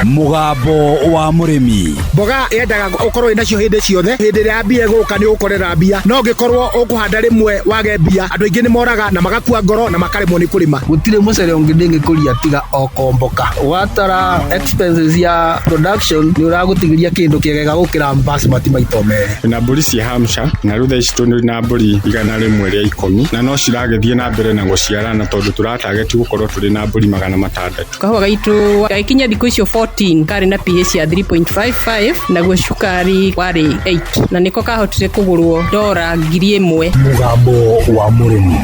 Mũgambo wa mũrĩmi. Mboga yendaga ũkorwo wĩnacio hĩndĩ ciothe. Hĩndĩ ĩrĩa mbia ĩgũka nĩ ũgũkorera mbia, no ũngĩkorwo ũkũhanda rĩmwe wage mbia, andũ aingĩ nĩ moraga na magakua ngoro na makaremwo nĩ kũrĩma. Gũtirĩ mũcere ũngĩ ndĩngĩkũria tiga o komboka. Watara expenses ya production nĩ ũragũtigĩria kĩndũ kĩega gũkĩra basmati maita merĩ. Twĩna mbũri cia Hampshire na rĩu thaa ici tũrĩ na mbũri 110 na no ciragĩthiĩ na mbere na gũciarana tondũ tũratageti gũkorwo tũrĩ na mbũri 600. Kahũa gaitũ gagĩkinya thikũ icio 14 karĩ na pH ya 3.55, naguo cukari warĩ 8, na nĩko kahotire kũgũrwo dora 1000. Mũgambo wa mũrĩmi.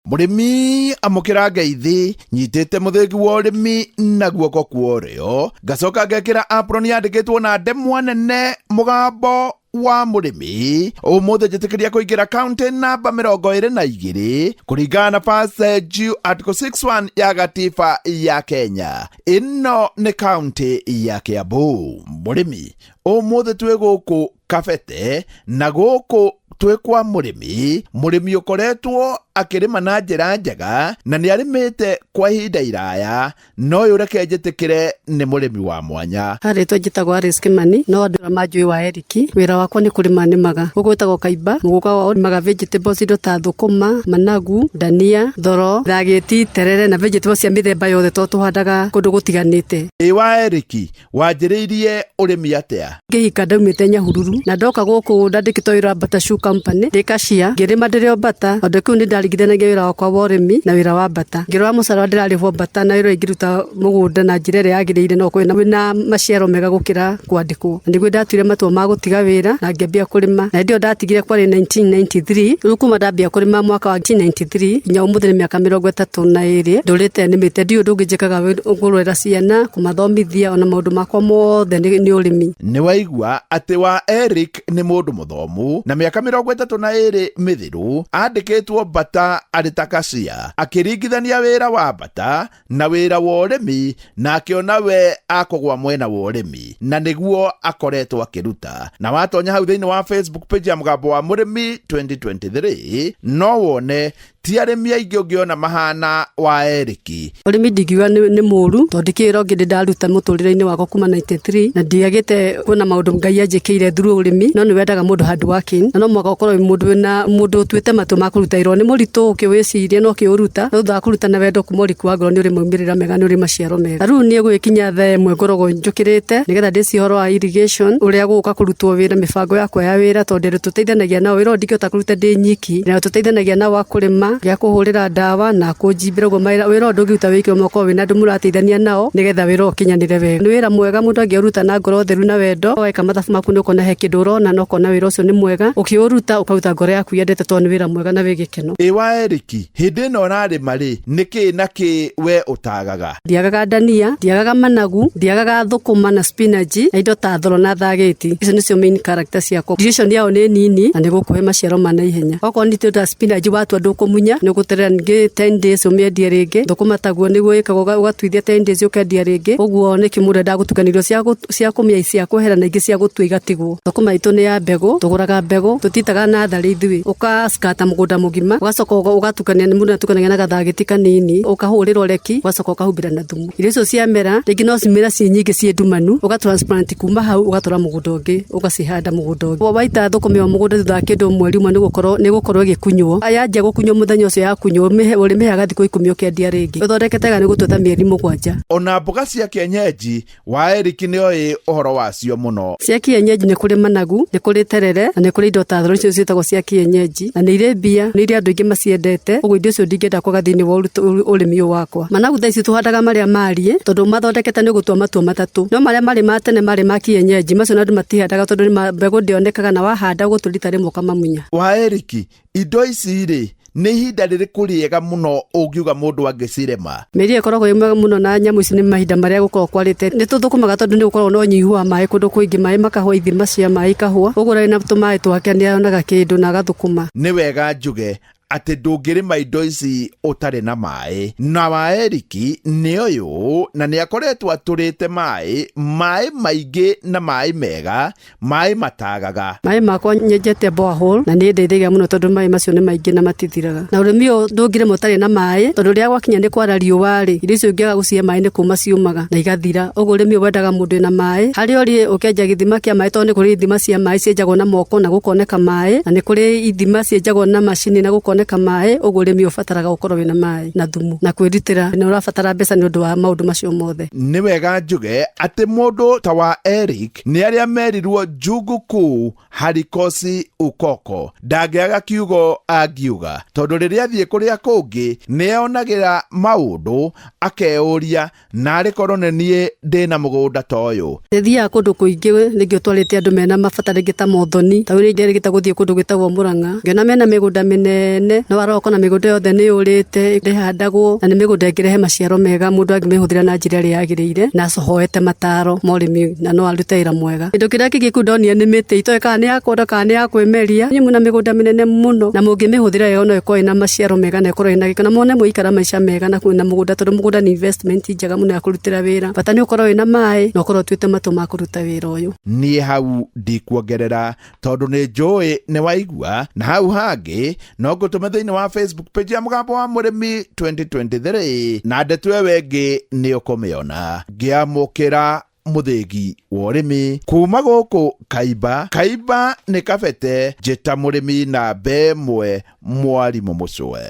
Mũrĩmi amũkĩra ngeithi, nyitĩte mũthĩgi wa ũrĩmi na guoko kwa ũrĩo, ngacoka ngekĩra apron yandĩkĩtwo na ndemwa nene mũgambo wa mũrĩmi. Ũmũthĩ njĩtĩkĩria kũingĩra kaunti namba 22 kũringana na passage article 61 ya gatiba ya Kenya. Ĩno nĩ kaunti ya Kiambu. Mũrĩmi, ũmũthĩ twĩ gũkũ Kabete na gũkũ twĩ kwa mũrĩmi, mũrĩmi ũkoretwo akĩrĩma na njĩra njega na nĩ arĩmĩte kwa ihinda iraya, no ũyũ reke njĩtĩkĩre nĩ mũrĩmi wa mwanya. Harĩtwo njĩtagwo Alice Kimani, no andũ arĩa manjũĩ wa Eriki. Wĩra wakwa nĩ kũrĩma nĩmaga. Gũkũ gwĩtagwo Kaimba, mũgũnda wao ũrĩmaga vegetables indo ta thũkũma, managu, ndania, thoro, thagĩti, terere na vegetables cia mĩthemba yothe tondũ tũhandaga kũndũ gũtiganĩte. Ĩ wa Eriki, wanjĩrĩirie ũrĩmi atĩa? Ngĩhika ndaumĩte Nyahururu na ndoka gũkũ ndandĩkĩtwo wĩra Bata Shoe Company ndĩ cashier, ngĩrĩma ndĩrĩ o Bata tondũ kĩu nĩ ndaringithanagia wĩra wakwa wa ũrĩmi na wĩra wa Bata. Ngĩrora mũcara ũrĩa ndĩrarĩhwo Bata na wĩra ũrĩa ingĩruta mũgũnda na njĩra ĩrĩa yagĩrĩire no ũkorwo wĩna maciaro mega gũkĩra kwandĩkwo. Na nĩguo ndatuire matua ma gũtiga wĩra na ngĩambia kũrĩma. Na hĩndĩ ĩyo ndatigire kwarĩ 1993, rĩu kuma ndambia kũrĩma mwaka wa 1993 nginya ũmũthĩ nĩ mĩaka 32 ndũrĩte nĩmĩte. Ndiũĩ ũndũ ũngĩ njĩkaga kũrera ciana, kũmathomithia, ona maũndũ makwa mothe nĩ ũrĩmi. Nĩ waigua atĩ wa Eric nĩ mũndũ mũthomu na mĩaka 32 mĩthiru andĩkĩtwo Bata arĩ ta kacia, akĩringithania wĩra wa Bata na wĩra wa ũrĩmi na akĩona we akũgwa mwena wa ũrĩmi na nĩguo akoretwo akĩruta. Na watonya hau thĩinĩ wa Facebook page ya Mũgambo wa Mũrĩmi 2023 no wone ti arĩmi aingĩ ũngĩona mahana wa Eriki. Ũrĩmi ndingiuga nĩ mũru tondũ ndikĩrĩ wĩra ũngĩ ndĩ ndaruta mũtũrĩre-inĩ wakwa kuma 93 na ndiagĩte kuona maũndũ Ngai anjĩkĩire through ũrĩmi, no nĩ wendaga mũndũ hard working na no mũhaka ũkorwo wĩ mũndũ wĩna mũndũ ũtuĩte matua ma kũruta wĩra. Nĩ mũritũ ũkĩwĩciria na ũkĩũruta, no thutha wa kũruta na wendo kuma ũriku wa ngoro nĩ ũrĩ maumĩrĩra mega, nĩ ũrĩ maciaro mega. Na rĩu niĩ gũgĩkinya thaa 1 ngoragwo njũkĩrĩte nĩgetha ndĩcie ũhoro wa irrigation ũrĩa gũgũka kũrutwo wĩra, mĩbango yakwa ya wĩra tondũ andũ tũteithanagia nao wĩra ũyũ ndingĩhota kũruta ndĩ nyiki, na tũteithanagia nao a kũrĩma, gĩa kũhũrĩra ndawa na kũnjimbĩra ũguo wĩra ũyũ ndũngĩruta wĩ wiki ũkorwo wĩna andũ mũrateithania nao nĩgetha wĩra ũyũ ũkinyanĩre wega. Nĩ wĩra mwega mũndũ angĩũruta na ngoro theru na wendo, weka mathabu maku nĩ ũkuona he kĩndũ ũrona na ũkona wĩra ũcio nĩ mwega, ũkĩũruta ũkaruta ngoro yaku yendete tondũ nĩ wĩra mwega na wĩ gĩkeno. Ĩ wa Eriki, hĩndĩ ĩno ũrarĩma rĩ, nĩ kĩ na kĩ we ũtagaga? Ndiagaga ndania, ndiagaga managu, ndiagaga thũkũma na spinach na indo ta thoro na thagĩti. Icio nĩcio main character ciakwa. Duration yao nĩ nini na nĩ gũkũhe maciaro ma naihenya. Okorwo nĩ ta spinach watua ndũkũmunya, nĩ ũgũterera ningĩ 10 days ũmĩendie rĩngĩ. Thũkũma taguo nĩguo ĩkagwo ũgatuithia 10 days ũkendia rĩngĩ. Ũguo nĩkĩo mũndũ endaga gũtukania irio cia kũmĩa cia kwehera na ingĩ cia gũtua igatigwo. Thũkũma itũ nĩ ya mbegũ, tũgũraga mbegũ, tũtitaga natharĩ ithuĩ. Ũkaskata mũgũnda mũgima, ũgacoka ũgatukania, mũndũ atukanagia na gathagĩti kanini, ũkahũrĩra reki, ũgacoka ũkahumbĩra na thumu. Irio icio ciamera, rĩngĩ no cimera ciĩ nyingĩ ciĩ ndumanu, ũga transplant kuma hau ũgatwara mũgũnda ũngĩ, ũgacihanda mũgũnda ũngĩ. Waita thũkũma ĩyo mũgũnda thutha wa kĩndũ mweri ũmwe nĩ gũkorwo ĩgĩkunywo. Yanjia gũkunywo mũthenya ũcio yakunywo, ũrĩmĩheaga thikũ 10 ũkĩendia rĩngĩ. Ũthondekete wega nĩ gũtua ta mĩeri 7. Ona mboga cia kienyeji wa Eric nĩ oĩ ũhoro wacio mũno. Cia kienyeji nĩ kũrĩ managu, nĩ kũrĩ terere na nĩ kũrĩ indo ta thoro icio ciĩtagwo cia kienyeji na nĩ irĩ mbia, nĩ irĩ andũ aingĩ maciendete, ũguo indo icio ndingĩenda kwaga thĩinĩ wa ũrĩmi ũyũ wakwa. Managu thaa ici tũhandaga marĩa mariĩ tondũ mathondekete nĩ gũtua matua matatũ, no marĩa marĩ ma tene marĩ ma kienyeji macio andũ matihandaga tondũ mbegũ ndĩonekaga na wahanda ũgũtua rita rĩmwe ũkamamunya. Wa Eric, indo ici rĩ, nĩ ihinda rĩrĩkũ rĩega mũno ũngiuga mũndũ angĩcirĩma? Mĩeri ĩkoragwo ĩ mĩega mũno na nyamũ ici nĩ mahinda marĩa gũkoragwo kwarĩte. Nĩ tũthũkũmaga tondũ nĩ gũkoragwo na ũnyihu wa maĩ kũndũ kũingĩ, maĩ makahũa, ithima cia maĩ ikahũa, ũguo ũrĩa wĩna tũmaĩ twake nĩ onaga kĩndũ na agathũkũma. Nĩ wega njuge Atĩ ndũngĩrĩma indo ici ũtarĩ na maĩ. Na wa Eric nĩ ũyũ, na nĩ akoretwo atũrĩte maĩ, maĩ maingĩ na maĩ mega, maĩ matagaga. Maĩ makwa nyenjete borehole na nĩ ndeithagia mũno tondũ maĩ macio nĩ maingĩ na matithiraga. Na ũrĩmi ũyũ ndũngĩrĩma ũtarĩ na maĩ, tondũ rĩrĩa gwakinya nĩ kwara riũa rĩ, irio icio ũngĩaga gũcihe maĩ nĩ kũma ciũmaga na igathira. Ũguo ũrĩmi ũyũ wendaga mũndũ wĩna maĩ. Harĩa ũrĩ ũkenja gĩthima kĩa maĩ, tondũ nĩ kũrĩ ithima cia maĩ cienjagwo na moko na gũkoneka maĩ, na nĩ kũrĩ ithima cienjagwo na macini na gũkoneka maĩ. Ũguo ũrĩmi ũyũ ũbataraga gũkorwo wĩna maĩ na thumu na kwĩrutĩra. Nĩ ũrabatara mbeca nĩ ũndũ wa maũndũ macio mothe. Nĩ wega njuge atĩ mũndũ ta wa Eric nĩ arĩa merirwo jungu kuu harikosi ukoko, ndangĩaga kiugo angiuga, tondũ rĩrĩa athiĩ kũrĩa kũngĩ nĩ eyonagĩra maũndũ akeyũria, narĩ korwo nĩ niĩ ndĩna mũgũnda ta ũyũ. Thiaga kũndũ kũingĩ, rĩngĩ ũtwarĩte andũ mena mabata rĩngĩ ta mothoni. Ta rĩu nderĩgĩte gũthiĩ kũndũ gwĩtagwo Mũrang'a, ngĩona mena mĩgũnda mĩnene, no warora ũkona mĩgũnda yothe nĩ yũrĩte, ndĩhandagwo, na nĩ mĩgũnda ĩngĩrehe maciaro mega mũndũ angĩmĩhũthĩra na njĩra ĩrĩa yagĩrĩire na acohoete mataro ma ũrĩmi, na no arute wĩra mwega. Kĩndũ kĩrĩa kĩngĩ kũu ndonire nĩ mĩtĩ, itoĩ kana nĩ ya kwenda kana nĩ ya kwĩmeria. Inyuĩ mwĩna mĩgũnda mĩnene mũno, na mũngĩmĩhũthĩra wega no ĩkorwo ĩna maciaro mega na ĩkorwo ĩna gĩkeno, na muone mũikara maica mega na kwĩna mũgũnda, tondũ mũgũnda nĩ investment njega mũno ya kũrutĩra wĩra. Bata nĩ ũkorwo wĩna maĩ na ũkorwo ũtuĩte matua ma kũruta wĩra ũyũ. Niĩ hau ndikuongerera, tondũ nĩ njũĩ nĩ waigua, na hau hangĩ no ngũtũme thĩinĩ wa Facebook page ya Mũgambo wa Mũrĩmi 2023, na ndeto ĩyo ĩngĩ nĩ ũkũmĩona. Ngĩamũkĩra mũthĩgi wa ũrĩmi kuma gũkũ Kaimba. Kaimba nĩ Kabete. Njĩta mũrĩmi namba 1, mwarimũ mũcwe.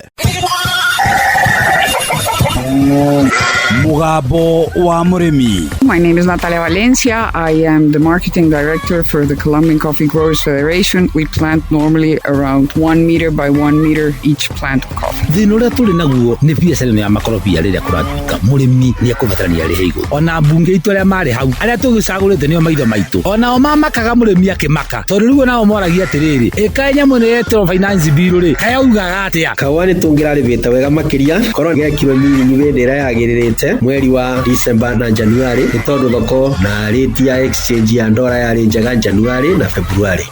Mũgambo wa Mũrĩmi. My name is Natalia Valencia. I am the marketing director for the Colombian Coffee Growers Federation. We plant normally around 1 meter by 1 meter each plant of coffee. Thĩna ũrĩa tũrĩ naguo nĩ biacara ĩno ya makorobia. Rĩrĩa kũratuĩka mũrĩmi nĩ ekũbatarania arĩhe igũrũ, ona mbunge itũ arĩa marĩ hau, arĩa tũgĩcagũrĩte nĩo maitho maitũ, onao mamakaga mũrĩmi akĩmaka, tondũ rĩu onao moragia atĩrĩrĩ, ĩkaĩ nyamũ ĩno yetĩrwo finance bill rĩ, kayaugaga atĩa? Kahũa nĩ tũngĩrarĩmĩte wega makĩria korwo gekirwo miringi hĩndĩ ĩrĩa yagĩrĩrĩte, mweri wa December na January, nĩ tondũ thoko na rate ya exchange ya ndora yarĩ njega January na February.